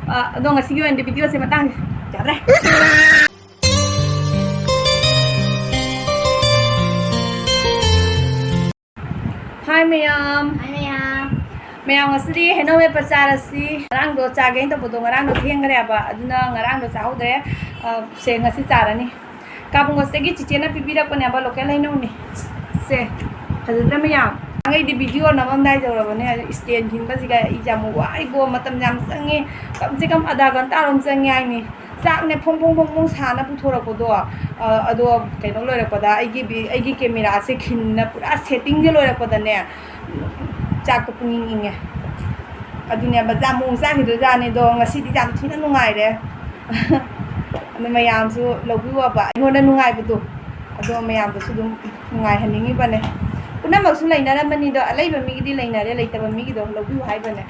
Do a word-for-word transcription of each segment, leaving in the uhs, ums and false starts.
ꯑ, ꯑꯗꯣ ꯉꯁꯤꯒꯤ ꯑꯣꯏꯅꯗꯤ ꯚꯤꯗꯤꯑꯣꯁꯦ ꯃꯇꯥꯡ ꯌꯥꯗ꯭ꯔꯦ꯫ ꯍꯥꯏ ꯃꯌꯥꯝ꯫ ꯍꯥꯏ ꯃꯌꯥꯝ꯫ ꯃꯌꯥꯝ, ꯉꯁꯤꯗꯤ ꯍꯩꯅꯧ ꯃꯦꯠꯄ ꯆꯥꯔꯁꯤ꯫ ꯉꯔꯥꯡꯗꯣ ꯆꯥꯒꯦꯅ ꯇꯧꯕꯗꯣ ꯉꯔꯥꯡꯗꯣ ꯊꯦꯡꯈ꯭ꯔꯦꯕ, ꯑꯗꯨꯅ ꯉꯔꯥꯡꯗꯣ ꯆꯥꯍꯧꯗ꯭ꯔꯦ꯫ ꯑ, ꯁꯦ ꯉꯁꯤ ꯆꯥꯔꯅꯤ꯫ ꯀꯥꯕꯨꯡ ꯍꯣꯁꯇꯦꯜꯒꯤ ꯆꯤꯆꯦꯅ ꯄꯤꯕꯤꯔꯛꯄꯅꯦꯕ, ꯂꯣꯀꯦꯜ ꯍꯩꯅꯧꯅꯤ꯫ ꯁꯦ, ꯐꯖꯗ꯭ꯔꯥ ꯃꯌꯥꯝ? ꯑꯩꯗꯤ ꯚꯤꯗꯤꯑꯣ ꯅꯝꯃꯝꯗꯥꯏ ꯌꯧꯔꯕꯅꯦ, ꯁ꯭ꯇꯦꯟ ꯈꯤꯟꯕꯁꯤꯒ ꯑꯩ ꯌꯥꯝ ꯋꯥꯏꯕꯣ, ꯃꯇꯝ ꯌꯥꯝ ꯆꯪꯉꯦ꯫ ꯀꯝꯁꯦ ꯀꯝ ꯑꯙꯥ ꯘꯟꯇꯥꯔꯣꯝ ꯆꯪꯉꯦ ꯍꯥꯏꯅꯤ꯫ ꯆꯥꯛꯅꯦ ꯐꯣꯡ ꯐꯣꯡ ꯐꯣꯡ ꯐꯣꯡ ꯁꯥꯅ ꯄꯨꯊꯣꯔꯛꯄꯗꯣ, ꯑ, ꯑꯗꯣ ꯀꯩꯅꯣ ꯂꯣꯏꯔꯛꯄꯗ, ꯑꯩꯒꯤ ꯚꯤ-, ꯑꯩꯒꯤ ꯀꯦꯃꯦꯔꯥꯁꯦ ꯈꯤꯟꯅ ꯄꯨꯔꯥ ꯁꯦꯠꯇꯤꯡꯁꯦ ꯂꯣꯏꯔꯛꯄꯗꯅꯦ, ꯆꯥꯛꯇꯣ ꯄꯨꯡ ꯏꯪ ꯏꯪꯉꯦ꯫ ꯑꯗꯨꯅꯦꯕ, ꯖꯥꯃꯨ ꯆꯥꯈꯤꯗꯣꯏꯖꯥꯠꯅꯤ꯫ ꯑꯗꯣ ꯉꯁꯤꯗꯤ ꯌꯥꯝ ꯊꯤꯅ ꯅꯨꯡꯉꯥꯏꯔꯦ꯫ ꯑꯗꯣ ꯃꯌꯥꯝꯁꯨ ꯂꯧꯕꯤꯌꯣꯕ, ꯑꯩꯉꯣꯟꯗ ꯅꯨꯡꯉꯥꯏꯕꯗꯣ꯫ ꯑꯗꯣ ꯃꯌꯥꯝꯗꯁꯨ ꯑꯗꯨꯝ ꯅꯨꯡꯉꯥꯏꯍꯟꯅꯤꯡꯉꯤꯕꯅꯦ꯫ ꯄꯨꯝꯅꯃꯛꯁꯨ ꯂꯩꯅꯔꯝꯕꯅꯤꯗꯣ, ꯑꯂꯩꯕ ꯃꯤꯒꯤꯗꯤ ꯂꯩꯅꯔꯦ, ꯂꯩꯇꯕ ꯃꯤꯒꯤꯗꯣ ꯂꯧꯕꯤꯌꯨ ꯍꯥꯏꯕꯅꯦ꯫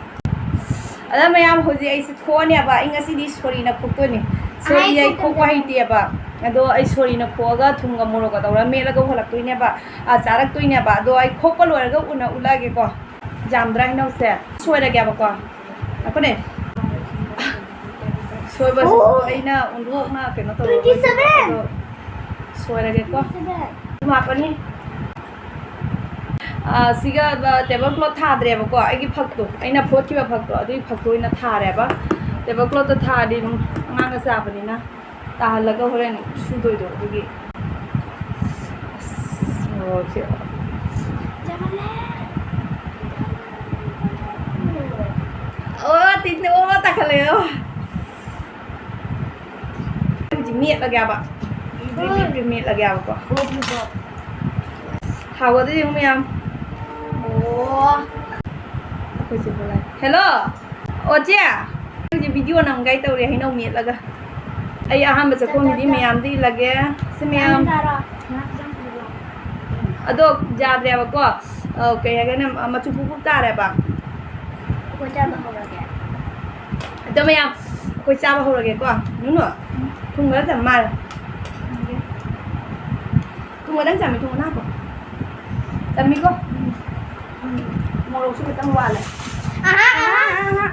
ꯑꯗ ꯃꯌꯥꯝ, ꯍꯧꯖꯤꯛ ꯑꯩꯁꯦ ꯈꯣꯛꯑꯅꯦꯕ꯫ ꯑꯩ ꯉꯁꯤꯗꯤ ꯁꯣꯔꯤꯅ ꯈꯣꯛꯇꯣꯏꯅꯦ꯫ ꯁꯣꯔꯤ ꯑꯩ ꯈꯣꯛꯄ ꯍꯩꯇꯦꯕ꯫ ꯑꯗꯣ ꯑꯩ ꯁꯣꯔꯤꯅ ꯈꯣꯛꯑꯒ ꯊꯨꯝꯒ ꯃꯣꯔꯣꯛꯀ ꯇꯧꯔꯒ ꯃꯦꯠꯂꯒ ꯍꯣꯜꯂꯛꯇꯣꯏꯅꯦꯕ꯫ ꯑ, ꯆꯥꯔꯛꯇꯣꯏꯅꯦꯕ꯫ ꯑꯗꯣ ꯑꯩ ꯈꯣꯛꯄ ꯂꯣꯏꯔꯒ ꯎꯅ ꯎꯠꯂꯛꯑꯒꯦꯀꯣ꯫ ꯌꯥꯝꯗ꯭ꯔꯥ ꯍꯩꯅꯧꯁꯦ? ꯁꯣꯏꯔꯒꯦꯕꯀꯣ꯫ ꯉꯥꯏꯈꯣꯅꯦ꯫ ꯁꯣꯏꯕꯁꯤꯁꯨ ꯑꯣ꯫ ꯑꯩꯅ ꯑꯣꯟꯊꯣꯛꯅ ꯀꯩꯅꯣ ꯇꯧꯔꯒ twenty seven꯫ ꯑꯗꯣ ꯁꯣꯏꯔꯒꯦꯀꯣ꯫ Twenty seven꯫ ꯊꯨꯝ ꯍꯥꯞꯄꯅꯤ꯫ ꯑ, ꯁꯤꯒ, ꯑ, table cloth ꯊꯥꯗ꯭ꯔꯦꯕꯀꯣ꯫ ꯑꯩꯒꯤ ꯐꯛꯇꯣ, ꯑꯩꯅ ꯐꯣꯠꯈꯤꯕ ꯐꯛꯇꯣ, ꯑꯗꯨꯒꯤ ꯐꯛꯇꯣ ꯑꯣꯏꯅ ꯊꯥꯔꯦꯕ꯫ Table clothꯇ ꯊꯥꯔꯗꯤ ꯑꯗꯨꯝ ꯑꯉꯥꯡꯅ ꯆꯥꯕꯅꯤꯅ꯫ ꯇꯥꯍꯜꯂꯒ ꯍꯣꯔꯦꯟ ꯁꯨꯗꯣꯏꯗꯣ ꯑꯗꯨꯒꯤ꯫ ꯑꯁ, ꯃꯣꯔꯣꯛꯁꯦ꯫ ꯑꯣ, ꯇꯤꯟ, ꯑꯣ, ꯇꯥꯈꯠꯂꯛꯑꯦ, ꯑꯣ꯫ ꯍꯧꯖꯤꯛ ꯃꯦꯠꯂꯒꯦꯕ꯫ ꯃꯦꯠꯂꯒꯦꯕꯀꯣ꯫ ꯍꯥꯎꯒꯗ꯭ꯔ ꯌꯦꯡꯉꯨ ꯃꯌꯥꯝ꯫ ꯑꯣ꯫ ꯑꯩꯈꯣꯏ ꯆꯦ ꯂꯥꯛꯑꯦ꯫ ꯍꯦꯜꯂꯣ! ꯑꯣ, ꯆꯦ! ꯑꯩꯈꯣꯏꯁꯦ ꯚꯤꯗꯤꯑꯣ ꯅꯝꯒꯥꯏ ꯇꯧꯔꯦ, ꯍꯩꯅꯧ ꯃꯦꯠꯂꯒ꯫ ꯑꯩ ꯑꯍꯥꯟꯕ ꯆꯥꯛꯈꯨꯝꯒꯤꯗꯤ ꯃꯌꯥꯝꯗ ꯏꯜꯂꯒꯦ꯫ ꯁꯤ ꯃꯌꯥꯝ꯫ ꯑꯗꯣ ꯌꯥꯗ꯭ꯔꯦꯕꯀꯣ꯫ ꯑ, ꯀꯩ ꯍꯥꯏꯒꯦꯅꯦ, ꯃꯆꯨ ꯄꯨꯡꯀꯨꯞ ꯇꯥꯔꯦꯕ꯫ ꯑꯩꯈꯣꯏ ꯆꯥꯕ ꯍꯧꯔꯒꯦ꯫ ꯑꯗꯣ ꯃꯌꯥꯝ, ꯑꯩꯈꯣꯏ ꯆꯥꯕ ꯍꯧꯔꯒꯦꯀꯣ꯫ ꯅꯨꯅꯨ, ꯊꯨꯝ ꯈꯔ ꯆꯝ ꯃꯥꯜꯂꯦ꯫ ꯊꯨꯝ ꯈꯤꯇꯪ ꯆꯝꯃꯤ, ꯊꯨꯝ ꯈꯤꯇꯪ ꯍꯥꯞꯄꯣ꯫ ꯆꯝꯃꯤꯀꯣ? ꯎꯝ꯫ ꯃꯣꯔꯣꯛꯁꯨ ꯈꯤꯇꯪ ꯋꯥꯠꯂꯦ꯫ ꯑꯍꯥ, ꯑꯍꯥ꯫ ꯑꯍꯥ, ꯑꯍꯥ꯫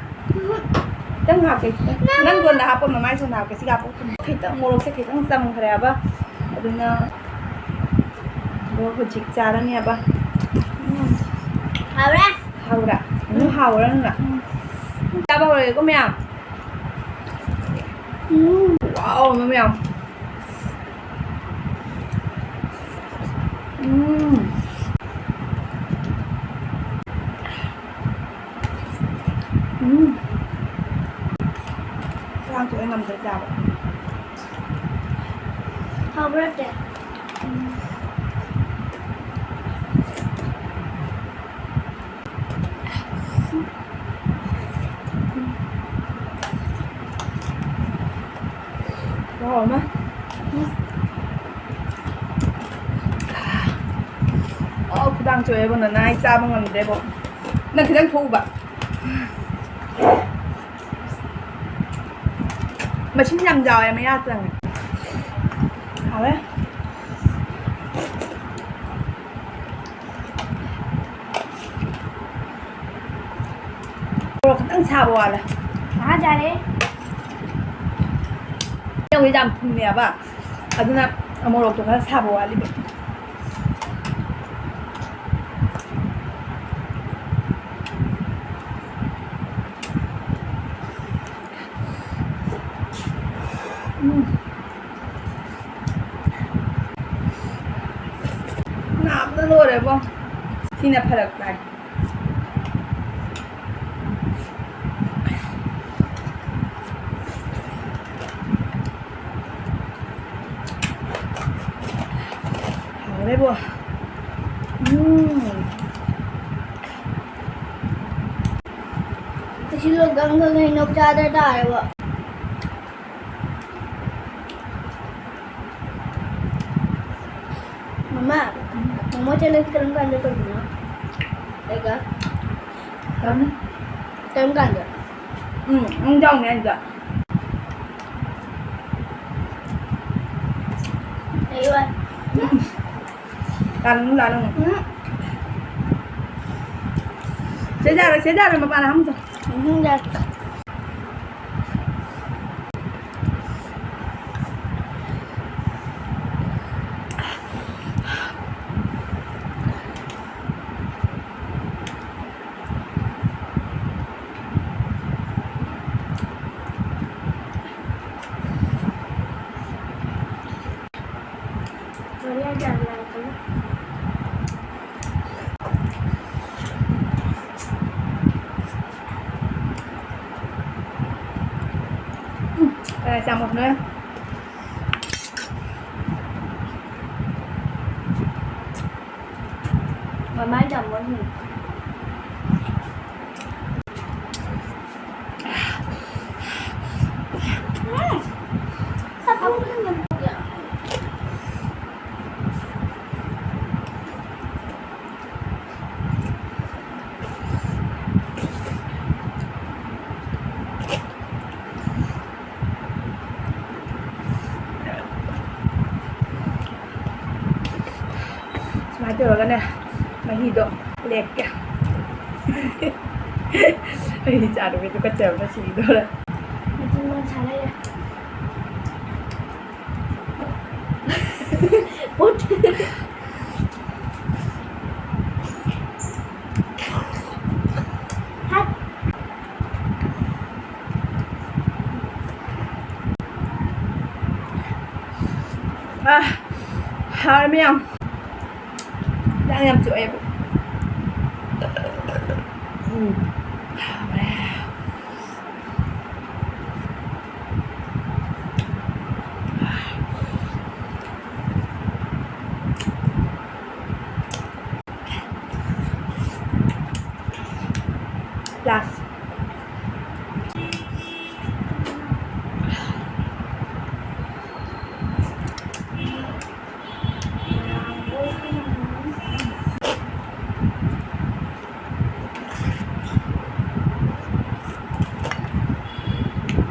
ꯈꯤꯇꯪ ꯍꯥꯞꯀꯦ, ꯈꯤꯇꯪ꯫ ꯅꯪ ꯀꯣꯟꯅ ꯍꯥꯞꯄꯣ, ꯃꯃꯥꯏ ꯁꯣꯟꯗ ꯍꯥꯞꯀꯦ꯫ ꯁꯤꯒ ꯍꯥꯞꯄꯣ꯫ ꯈꯤꯇꯪ ꯃꯣꯔꯣꯛꯁꯦ ꯈꯤꯇꯪ ꯆꯝꯈ꯭ꯔꯦꯕ, ꯑꯗꯨꯅ ꯑꯗꯣ ꯍꯧꯖꯤꯛ ꯆꯥꯔꯅꯦꯕ꯫ ꯎꯝ꯫ ꯍꯥꯎꯔꯦ? ꯍꯥꯎꯔꯦ? ꯑꯗꯨꯝ ꯍꯥꯎꯔꯦ ꯅꯪꯅ? ꯎꯝ꯫ ꯆꯥꯕ ꯍꯧꯔꯒꯦꯀꯣ ꯃꯌꯥꯝ꯫ ꯎꯝ꯫ ꯋꯥꯎ, ꯃꯌꯥꯝ꯫ ꯎꯝ꯫ ꯎꯝ꯫ ꯆꯥꯛꯁꯨ ꯑꯩ ꯉꯝꯗ꯭ꯔꯦ ꯆꯥꯕ꯫ ꯍꯥꯎꯕ꯭ꯔꯥ, ꯆꯦ? ꯎꯝ꯫ ꯃꯍꯥꯎ ꯑꯃ꯫ ꯎꯝ꯫ ꯑꯣ, ꯈꯨꯗꯥꯡ ꯆꯣꯛꯑꯦꯕꯣ, ꯅꯅꯥꯏ ꯆꯥꯕ ꯉꯝꯗ꯭ꯔꯦꯕꯣ꯫ ꯅꯪ ꯈꯤꯇꯪ ꯊꯣꯛꯎꯕ꯫ ꯃꯁꯤꯡ ꯌꯥꯝ ꯌꯥꯎꯋꯦ, ꯃꯌꯥ ꯆꯪꯉꯦ꯫ ꯍꯥꯎꯋꯦ꯫ ꯃꯣꯔꯣꯛ ꯈꯤꯇꯪ ꯁꯥꯕ ꯋꯥꯠꯂꯦ꯫ ꯑꯍꯥꯟ ꯆꯥꯔꯦ꯫ ꯌꯥꯝ ꯊꯨꯝꯃꯦꯕ, ꯑꯗꯨꯅ ꯃꯣꯔꯣꯛꯇꯣ ꯈꯔ ꯁꯥꯕ ꯋꯥꯠꯂꯤꯕ꯫ ꯎꯝ꯫ ꯅꯥꯕꯅ ꯂꯣꯏꯔꯦꯕꯣ꯫ ꯁꯤꯅ ꯐꯔꯛ ꯇꯥꯏ꯫ ꯍꯥꯎꯔꯦꯕꯣ꯫ ꯎꯝ꯫ ꯁꯤ ꯂꯣꯏ ꯒꯪ ꯒꯪ ꯍꯩꯅꯧ ꯆꯥꯗ ꯇꯥꯔꯦꯕꯣ꯫ ꯃꯃꯥ, ꯃꯣꯃꯣ ꯆꯦꯂꯦꯟꯖ ꯀꯔꯝ ꯀꯥꯟꯗ ꯇꯧꯗꯣꯏꯅꯣ? ꯑꯩꯒ? ꯇꯧꯅꯤ꯫ ꯀꯔꯝ ꯀꯥꯟꯗ? ꯎꯝ, ꯅꯨꯡꯗꯥꯡꯅꯦ ꯑꯗꯨꯗ꯫ ꯑꯩ ꯋꯥ-, ꯎꯝ꯫ ꯂꯥꯛꯅꯨ, ꯂꯥꯛꯅꯨ꯫ ꯎꯝ꯫ ꯁꯤꯗ ꯌꯥꯔꯣꯏ, ꯁꯤꯗ ꯌꯥꯔꯣꯏ, ꯃꯄꯥꯟ ꯍꯥꯝꯗꯣ꯫ ꯎꯝ, ꯌꯥꯔꯦ꯫ ꯑ, ꯆꯥꯃꯁꯅꯦ꯫ ꯃꯃꯥꯏ ꯆꯥꯃꯁꯅꯦ꯫ ꯎꯝ꯫ ꯁꯨꯃꯥꯏꯅ ꯇꯧꯔꯒꯅꯦ, ꯃꯍꯤꯗꯣ ꯂꯦꯛꯀꯦ꯫ ꯑꯩ ꯏꯆꯥꯅꯨꯄꯤ ꯇꯨꯀꯠꯆꯕꯅ ꯁꯤꯗꯣꯔꯦ꯫ ꯃꯆꯤꯟ ꯃꯆꯥ ꯂꯩꯔꯦ꯫ ꯑꯥ, ꯍꯥꯎꯔꯦ ꯃꯌꯥꯝ꯫ ꯌꯥꯝ ꯌꯥꯝ ꯆꯣꯛꯑꯦꯕ꯫ ꯎꯝ, ꯍꯥꯎꯔꯦ꯫ ꯂꯥꯁ꯫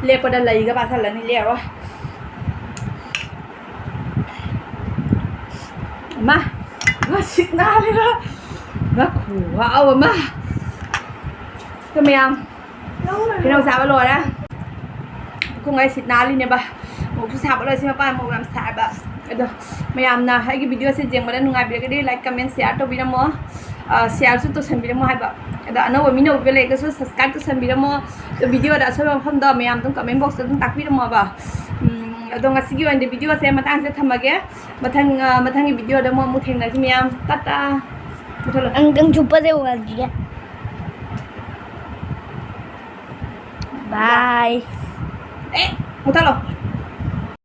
ꯂꯦꯞꯄꯗ ꯂꯩꯒ ꯄꯥꯊꯜꯂꯅꯤ, ꯂꯦꯞꯄꯔꯣꯏ꯫ ꯃꯥ, ꯃꯥ ꯁꯤꯠ ꯅꯥꯜꯂꯤꯔꯣ? ꯃꯥ ꯈꯨꯍꯥꯎ ꯑꯃ꯫ ꯇꯨ ꯃꯌꯥꯝ, ꯍꯩꯅꯧ ꯆꯥꯕ ꯂꯣꯏꯔꯦ꯫ ꯈꯣꯡꯒꯥꯏ ꯁꯤꯠ ꯅꯥꯜꯂꯤꯅꯦꯕ꯫ ꯃꯣꯔꯣꯛꯁꯨ ꯁꯥꯕ ꯂꯣꯏꯔꯦ꯫ ꯁꯤ ꯃꯄꯥꯟ ꯃꯣꯔꯣꯛ ꯌꯥꯝ ꯁꯥꯏꯕ꯫ ꯑꯗꯣ ꯃꯌꯥꯝꯅ ꯑꯩꯒꯤ video ꯁꯦ ꯌꯦꯡꯕꯗ ꯅꯨꯡꯉꯥꯏꯕꯤꯔꯒꯗꯤ like, comment, share ꯇꯧꯕꯤꯔꯝꯃꯣ꯫ ꯑ, share ꯁꯨ ꯇꯧꯁꯟꯕꯤꯔꯝꯃꯣ ꯍꯥꯏꯕ꯫ ꯑꯗꯣ ꯑꯅꯧꯕ ꯃꯤꯅ ꯎꯕꯤꯕ ꯂꯩꯔꯒꯁꯨ subscribe ꯇꯧꯁꯟꯕꯤꯔꯝꯃꯣ꯫ ꯑꯗꯣ video ꯗ ꯑꯁꯣꯏꯕ ꯃꯐꯝꯗꯣ ꯃꯌꯥꯝ ꯑꯗꯨꯝ comment box ꯇ ꯑꯗꯨꯝ ꯇꯥꯛꯄꯤꯔꯝꯃꯣꯕ꯫ ꯎꯝ, ꯑꯗꯣ ꯉꯁꯤꯒꯤ ꯑꯣꯏꯅꯗꯤ video ꯁꯦ ꯃꯇꯥꯡꯁꯤꯗ ꯊꯝꯃꯒꯦ꯫ ꯃꯊꯪ, ꯑ, ꯃꯊꯪꯒꯤ video ꯗ ꯑꯃꯨꯛ, ꯑꯃꯨꯛ ꯊꯦꯡꯅꯁꯤ ꯃꯌꯥꯝ꯫ ꯇꯥꯇꯥ꯫ ꯃꯨꯊꯠꯂꯣ꯫ ꯅꯪ, ꯅꯪ ꯆꯨꯞꯄꯁꯦ ꯎꯍꯟꯁꯤꯒꯦ꯫ Bye꯫ ꯑꯦ꯫ ꯃꯨꯊꯠꯂꯣ꯫